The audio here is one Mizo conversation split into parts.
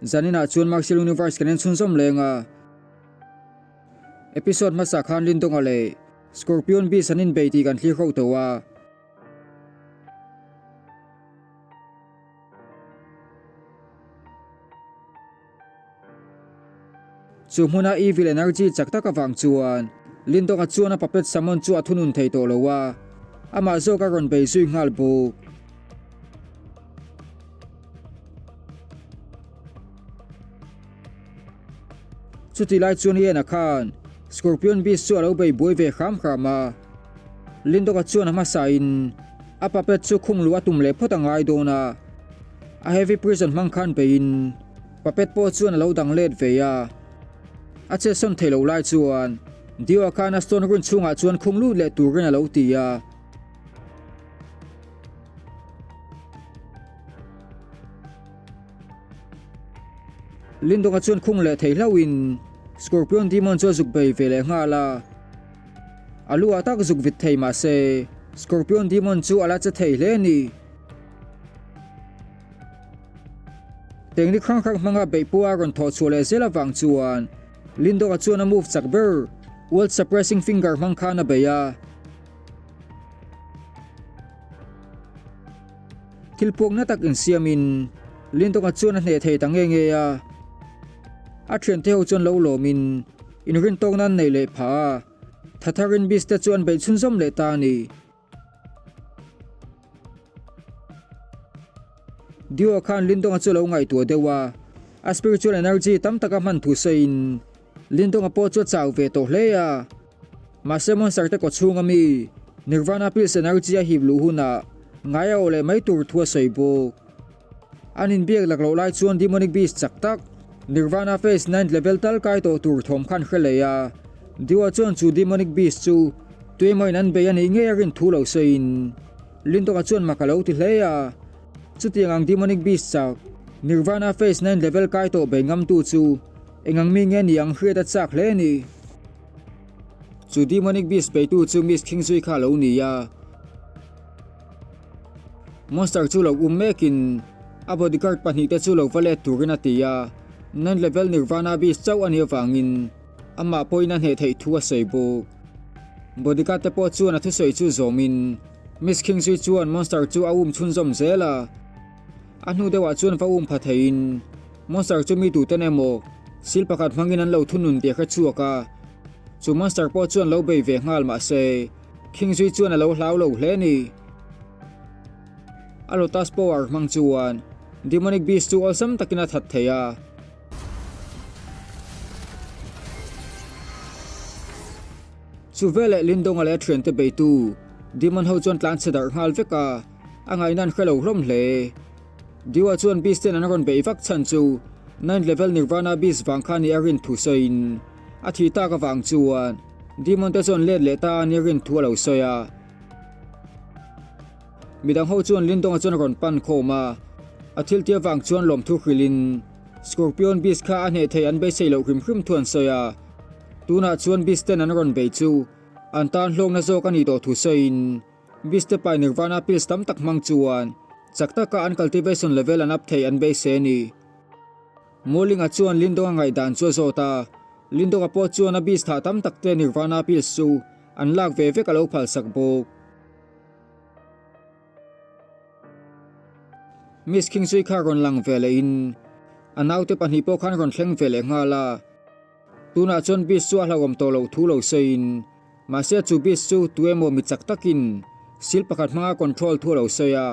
Zaninah chuan Martial Universe kan en chhunzawm leng a. Episode hmasa khan Lindonga leh Scorpion Beast an inbei tih kan thlir ho tawh a. Chu hmuna evil energy chak tak avang chuan Lindonga chuan a puppet summon chu a thunun thei tawh lo a, amah zawk a rawn bei zui nghal bawk. Chutih lai chuan Liana khan Scorpion Beast chu a lo bei buai ve hram hram a. Lindonga chuan a hmasain a puppet chu khung luh a tum leh phawt a ngai dawn a. A heavy prison hmang khan beiin puppet pawh chuan a lo dang let ve a. A che sawn theih loh lai chuan Dio-a khan a stone run chhungah chuan khung lut leh turin a lo ti a. Lindonga chuan khung leh thei hlauhin Scorpion Demon chu a zuk bei ve leh nghal a. A lu ah tak zuk vit thei mah se Scorpion Demon chu a la che thei hle a ni. Tengni hrang hrang hmanga beihpua a rawn thawh chhuah leh zel avang chuan Lindonga chuan a move chak ber World Suppressing Finger hmang khan a bei a. Thil puakna tak insiamin Lindonga chuan a hneh thei ta nge nge a. A thiante ho chuan lo lawmin inrintawkna an neih leh phah a, Thatharin Beast te chu an beih chhunzawm leh ta a ni. Dio khan Lindonga chu a lo ngaihtuah deuh a, a spiritual energy tam taka hman thu sawiin Lindonga pawh chu a chau ve tawh hle a. Mahse monster te kawchhung ami Nirvana pills energy a hip luh hunah ngai a awh leh mai tur thu a sawi bawk. An inbiak lak loh lai chuan demonic beast chak tak Nirvana phase ninth level tal kai tawh tur thawm khan hre leh a. Dio chuan chu demonic beast chu tuemawiin an bei a nih ngei a rin thu lo sawiin Lindonga chuan mak a lo ti hle a. Chutiang ang demonic beast chak Nirvana phase ninth level kai tawh bei ngamtu chu eng ang mi nge ni ang hriat a chak hle a ni. Chu demonic beast beitu chu Miss Khingzui kha a lo ni a. Monster chu lo um mekin a bodyguard pahnihte chu lo va let turin a ti a, ninth level Nirvana beast chauh a nih avangin amah pawhin a hneh theih thu a sawi bawk. Bodyguard te pawh chuan a thusawi chu zawmin Miss Khingzui chuan monster chu a um chhunzawm zel a. A hnu deuhah chuan va um pha theiin monster chu mi tuten emaw sil pakhat hmangin an lo thunun tih a hre chhuak a, chu monster pawh chuan lo bei ve nghal mahse Khingzui chuan a lo hlau lo hle a ni. A lotus power hmang chuan demonic beast chu awlsam takin a that thei a. Chu veleh Lindonga leh a thiante beitu demon ho chuan tlan chhe darh nghal vek a, a ngaihna an hre lo hlawm hle. Diwa chuan beast ten an rawn beih vak chhan chu ninth level Nirvana beast vang kha ni a rin thu sawiin a thih tak avang chuan demon te chuan let leh ta a ni rin thu a lo sawi a. Midang ho chuan Lindonga chuan a rawn pan khawm a, a thil tia vang chuan lawmthu hrilhin Scorpion Beast kha a hneh thei an beisei loh hrim hrim thu an sawi a. Tunah chuan Beast ten an rawn bei chu an tan hlawkna zawk a nih tawh thu sawiin Beast te pai Nirvana pills tam tak hmang chuan chak taka an cultivation level an up thei an beisei a ni. Mawlinga chuan Lindonga ngaihdan chu a zawt a, Lindonga pawh chuan a Beast thah tam tak te Nirvana pills chu an lak ve vek a lo phalsak bawk. Miss Kingsley kha rawn lang ve leh in a naute pahnih pawh khan rawn thleng ve leh nghal a. Tunah chuan Beast chu a hlauhawm tawh loh thu lo sawiin mahse chu Beast chu tu emaw mi chak takin sil pakhat hmanga control thu a lo sawi a.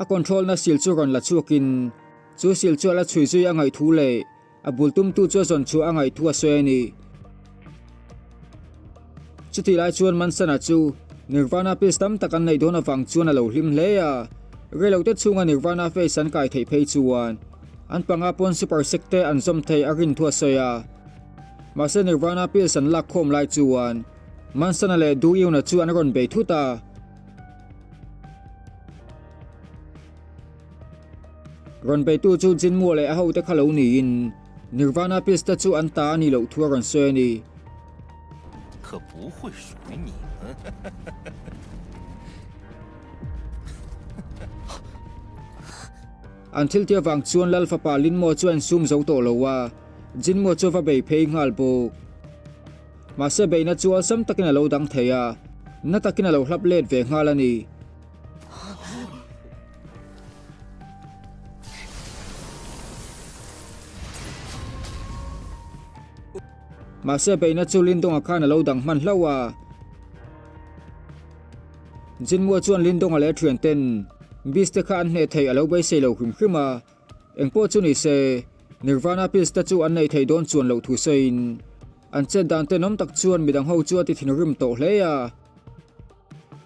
A control na sil chu rawn la chhuakin chu sil chu a la chhui zui a ngaih thu leh A bul tumtu chu a zawn chhuah a ngaih thu a sawi a ni. Chutih lai chuan Mansana chu Nirvana pills tam tak an neih dawn avang chuan a lo hlim hle a, reilote chhunga Nirvana face an kai theih phei chuan an panga pawn super sek te an zawm thei a rin thu a sawi a. Mahse Nirvana pills an lak khawm lai chuan Mansana leh Du Yuna chu an rawn bei thut a. Rawn beitu chu Jinmu leh a hote kha lo niin Nirvana Pills te chu an ta a nih loh thu a rawn sawi a ni. An thil tih avang chuan Lal fapa Linmo chu a insum zo tawh lo a, Jinmo chu a va bei phei nghal bawk. Mahse beihna chu awlsam takin a lo dang thei a, na takin a lo hlap let ve nghal a ni. Mahse beihna chu Lindonga khan a lo dang hman hlauh a. Jinmua chuan Lindonga leh a thianten Beast te kha an hneh theih a lo beisei lo hrim hrim a, engpawh chu ni se Nirvana Pills te chu an neih theih dawn chuan loh thu sawiin an chet dan tenawm tak chuan midang ho chu a ti thinrim tawh hle a.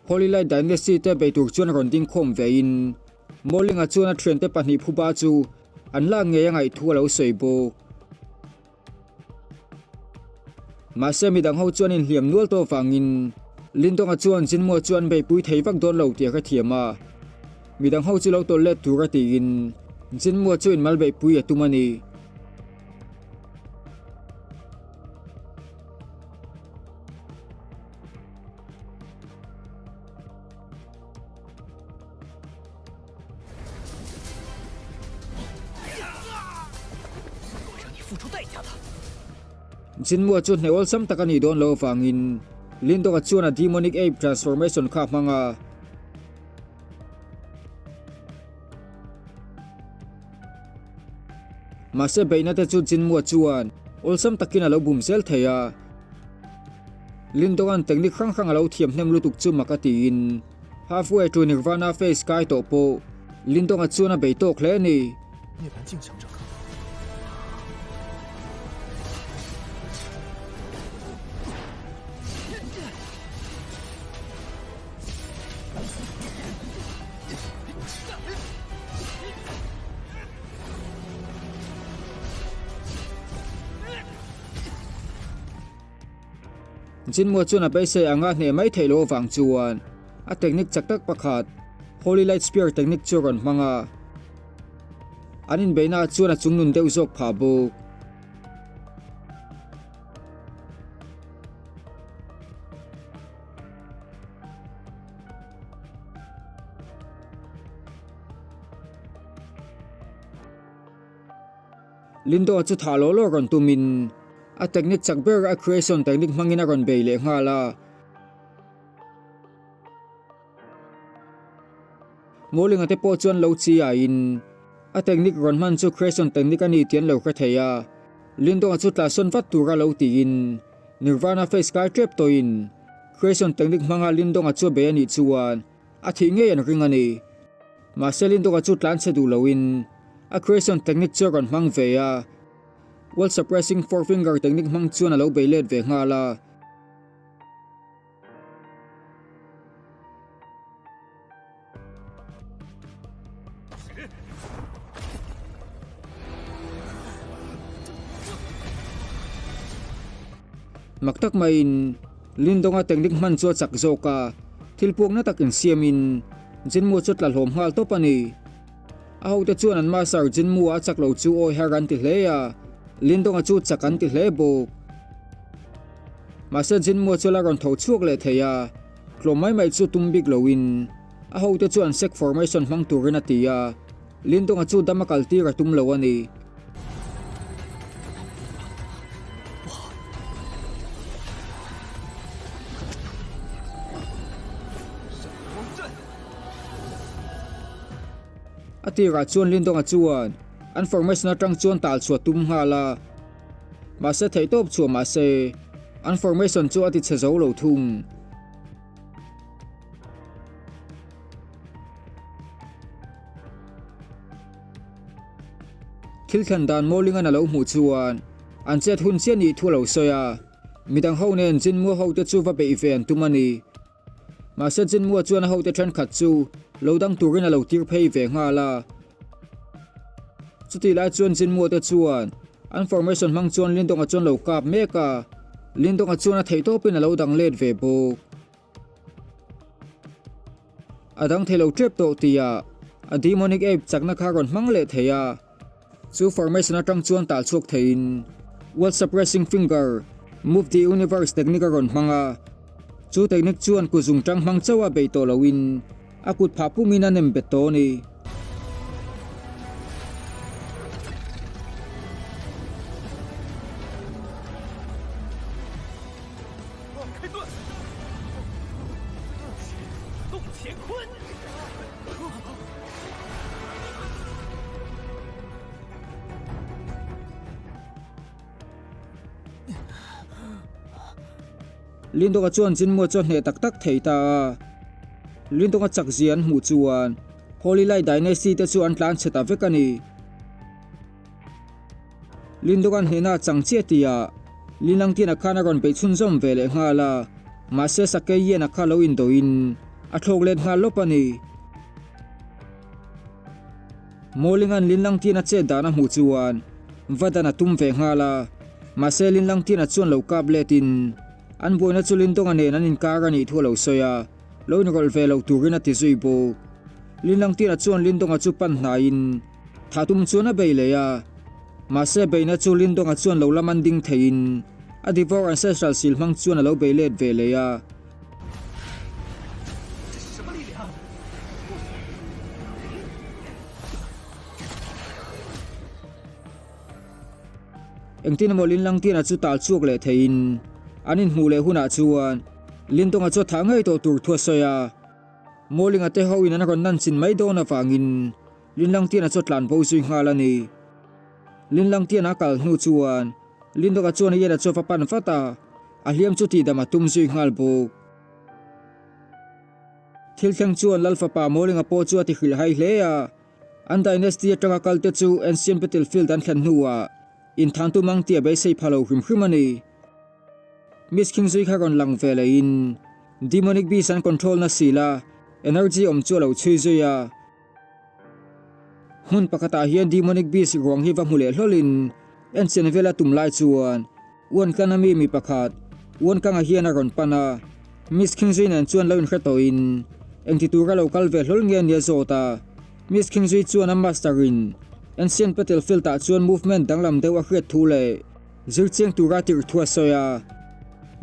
Holy Light Dynasty te bei tur chuan rawn ding khawm vein Mawlinga chuan a thiante pahnih phuba chu an lak ngei a ngaih thu a lo sawi bawk. Mahse midang ho chuan inhliam nual tawh vangin Lindonga chuan Jinmua chu an beihpui thei vak dawn lo tih a hrethiam a, midang ho chu lo tawlh let tur a tiin Jinmua chu inmal beihpui a tum a ni. Jinmua chu hneh awlsam tak a nih dawn loh avangin Lindong-a chuan a Demonic Ape Transformation kha a hmang a. Mahse beihna te chu Jinmua chuan awlsam takin a lo bum zel thei a. Lindong-a'n technique hrang hrang a lo thiam hnem lutuk chu mak a tiin Halfway to Nirvana face kai tawh pawh Lindonga chuan a bei tawk hle a ni. Jinmua chuan a beisei anga hneh mai theih loh avang chuan a technique chak tak pakhat Holy Light Spear technique chu a rawn hmang a. An inbeihna ah chuan a chungnun deuh zawk phah bawk. Lindo chu thah law law rawn tumin a technique chak ber a creation technique hmangin a rawn bei leh nghal a. Mawlinga te pawh chuan lo chi aiin a technique rawn hman chu creation technique a ni tih an lo hre thei a. Lindo chu tla sawn vat tura lo tiin Nirvana face kai tep tawhin creation technique hmanga Lindonga chu a bei a nih chuan A thih ngei an ring a ni. Mahse Lindonga chu tlan chhe duh loin a creation technique chu a rawn hmang ve a. World suppressing four finger technique hmang chuan a lo bei let ve nghal a. Mak tak maiin Lindonga technique hman chu a chak zawk a, thil puakna tak insiamin Jinmu chu tla hlawm nghal tawp a ni. A hote chuan an master Jinmu a chak lo chu awi har an ti hle a, Lindonga chu chak an ti hle bawk. Mahse Jinmu chu la rawn tho chhuak leh thei a, tlawm mai mai chu tum bik loin a hote chuan sect formation hmang turin a ti a, Lindonga chu dam a kal tir a tum lo a ni. A tirah chuan Lindonga chuan an formation atang chuan tal chhuah tum nghal a, mahse theihtawp chhuah mahse an formation chu a ti chhe zo lo thung. Thil thlen dan Mawlingan a lo hmuh chuan an chet hun chiah nih thu a lo sawi a, midang ho nen Jinmua hote chu va beih ve an tum a ni. Mahse Jinmua chuan a hote thenkhat chu lo dang turin a lo tir phei ve nghal a. Chutih lai chuan Jinmua te chuan an formation hmang chuan Lindonga chuan lo kap mek a, Lindonga chuan a theihtawpin a lo dang let ve bawk. A dang thei lo tep tawh tia a demonic ape chakna kha rawn hmang leh thei a, chu formation atang chuan tal chhuak theiin World Suppressing Finger, Move the Universe technique a rawn hmang a, chu technique chuan kut zung tang hmang chauh a bei tawh loin a kut phah pumin a nem bet tawh a ni. Lindonga chuan Jinmua chu a hneh tak tak thei ta a. Lindonga chak zia an hmuh chuan Holy Light Dynasty te chu an tlan chhe ta vek a ni. Lindonga'n hnehna a chang chiah tihah Linlangtiana khan a rawn beih chhunzawm ve leh nghal a, mahse Sakei Yiana kha lo indoin a thlawk let nghal lawp a ni. Mawlinga'n Linlangtiana chet dan a hmuh chuan va dan a tum ve nghal a, mahse Linlangtiana chuan lo kap letin an buaina chu Lindawnga nen an inkar a nih thu a lo sawi a, lo inrawlh ve lo turin a ti zui bawk. Linlangtiana chuan Lindawnga chu pan hnaiin tha tum chuan a bei leh a, mahse beihna chu Lindawnga chuan lo la man ding theiin a Devour Ancestral sil hmang chuan a lo bei let ve leh a. Engtin emaw Linlangtiana chu tal chhuak leh theiin an inhmuh leh hunah chuan Lintawnga chu a thah ngei tawh tur thu a sawi a. Mawlinga te hoin an rawn nan chin mai dawn avangin Linlangtiana chu a tlan bo zui nghal a ni. Linlangtiana a kal hnu chuan Lintawnga chuan a ian a chu a va pan vat a. A hliam chu tihdam a tum zui nghal bawk. Thil thleng chuan Lal fapa Mawlinga pawh chu a ti hrilh hai hle a. An dynasty atanga kalte chu Ancient Battlefield an thlen hnuah inthan tum ang tih a beisei pha lo hrim hrim a ni. Miss Khingzui kha rawn lang ve lehin Demonic Beast an control na sil a, energy awm chu a lo chhui zui a. Hmun pakhatah hian Demonic Beast ruang hi va hmu leh hlawlin enchian vela tum lai chuan Uankana mi mi pakhat Uankanga hian a rawn pan a, Miss Khingzui nen chuan lo inhre tawhin engti tura lo kal ve hlawl nge nia zawt a. Miss Khingzui chuan a master in Ancient Battlefield ah chuan movement danglam deuh a hriat thu leh zirchiang tura tirh thu a sawi a.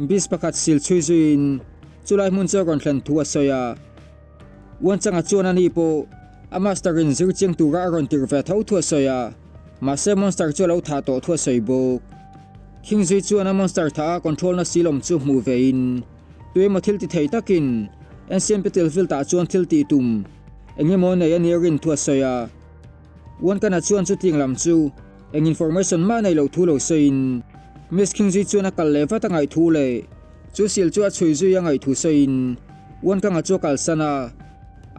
Beast pakhat sil chhui zuiin chulai hmun chu a rawn thlen thu a sawi a. Uanchanga chuan ani pawh a master in zirchiang tura a rawn tirh ve tho thu a sawi a, mahse monster chu a lo thah tawh thu a sawi bawk. Khingzui chuan a monster thah a control na silawm chu hmuh ve in tuemaw thil ti thei takin Ancient Battlefield ah chuan thil tih tum eng emaw nei a nia rin thu a sawi a. Uankana chuan chutiang lam chu eng information mah nei loh thu lo sawiin Miss Khingzui chuan a kal leh vat a ngaih thu leh Chu sil chu a chhui zui a ngaih thu sawiin Uankanga chu a kalsan a.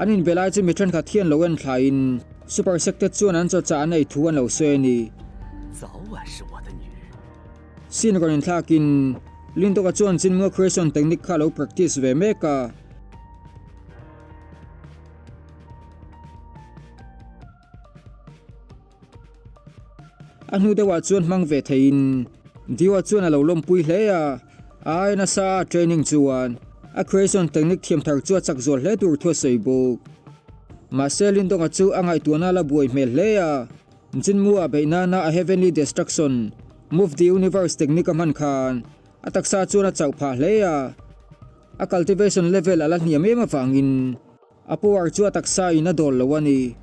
An inbe lai chu mi thenkhat hian lo en thlaiin Super Secte chuan an chawchah an ei thu an lo sawi a ni. Sin rawn inthlakin Lindoka chuan Chinmua Creation Technique kha a lo practice ve mek a. A hnu deuhah chuan hmang ve theiin Diwa chuan a lo lawmpui hle a, a ai nasa a training chuan a creation technique thiam thar chu a chak zual hle tur thu a sawi bawk. Mahse Lindonga chu a ngaihtuahna la buai hmel hle a, Jinmu-a beih nana a Heavenly Destruction, Move the Universe technique a hman khan a taksa chuan a chauh phah hle a, a cultivation level a la hniam em avangin A power chu a taksa in a dawl lo a ni.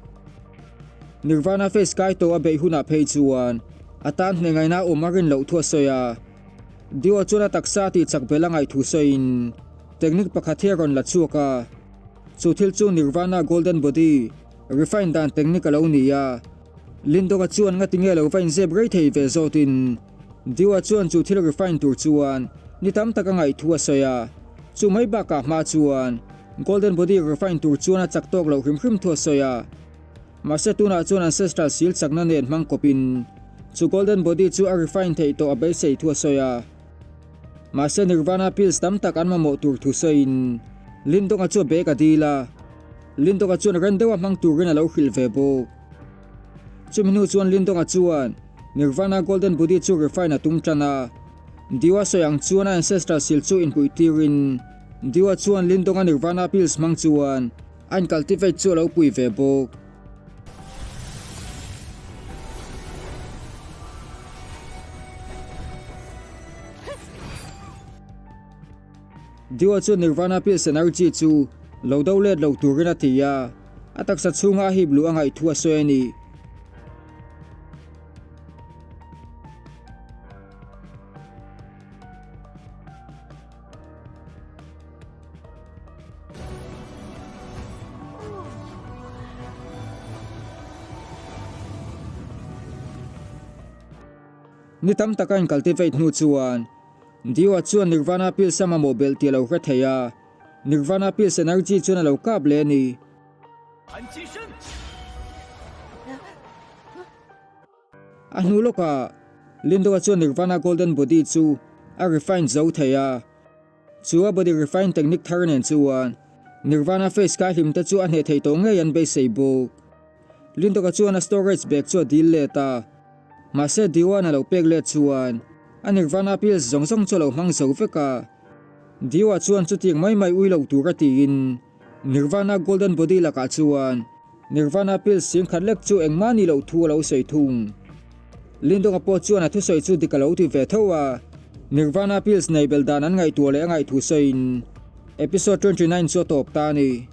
Nirvana face kai tawh a beih hunah phei chuan a tan hne ngaihna awm a rin loh thu a sawi a. Dio chuan a taksa tih chak bel a ngaih thu sawiin technique pakhat hi a rawn la chhuak a. Chu thil chu Nirvana Golden Body refine dan technique a lo ni a. Lindong-a chuan ngati nge lo va inzep rei thei ve zawtin Dio chuan chu thil refine tur chuan ni tam tak a ngaih thu a sawi a. Chu mai bakah hma chuan Golden Body refine tur chuan a chak tawk loh hrim hrim thu a sawi a. Mahse tunah chuan Ancestral sil chakna nen hmang kawpin chu Golden Body chu a refine theih tawh a beisei thu a sawi a. Mahse Nirvana pills tam tak an mamawh tur thu sawiin Lindonga chu a bag a dil a. Lindonga chuan ren deuha hmang turin a lo hrilh ve bawk. Chumi hnu chuan Lindonga chuan Nirvana Golden Body chu refine a tum tan a. Diwa sawi ang chuan a Ancestral sil chu inpuih tirin Diwa chuan Lindonga Nirvana pills hmang chuan a incultivate chu a lo pui ve bawk. Diwa chuan Nirvana pills energy chu lo do let lo turin a ti a, a taksa chhunga a hip luh a ngaih thu a sawi a ni. Ni tam taka in cultivate hnu chuan. Dio-a chuan Nirvana pills a mamawh belh tih a lo hre thei a, Nirvana pills energy chuan a lo kap leh a ni. A hnu lawkah Lindo-a chuan Nirvana Golden Body chu a refine zo thei a. Chu a body refine technique thar nen chuan Nirvana face kai hlim te chu a hneh thei tawh ngei an beisei bawk. Lindoka chuan a storage bag chu a dil let a, mahse Diwan a lo pek let chuan a Nirvana pills zawng zawng chu a lo hmang zo vek a. Diwa chuan chutiang mai mai ui lo tur a tiin Nirvana golden body lakah chuan Nirvana pills singkhat lek chu engmah ni loh thu a lo sawi thung. Lindonga pawh chuan a thusawi chu dik a lo ti ve tho a, Nirvana pills nei bel dan an ngaihtuah leh a ngaihthu sawiin episode 29 chu a tawp ta a ni.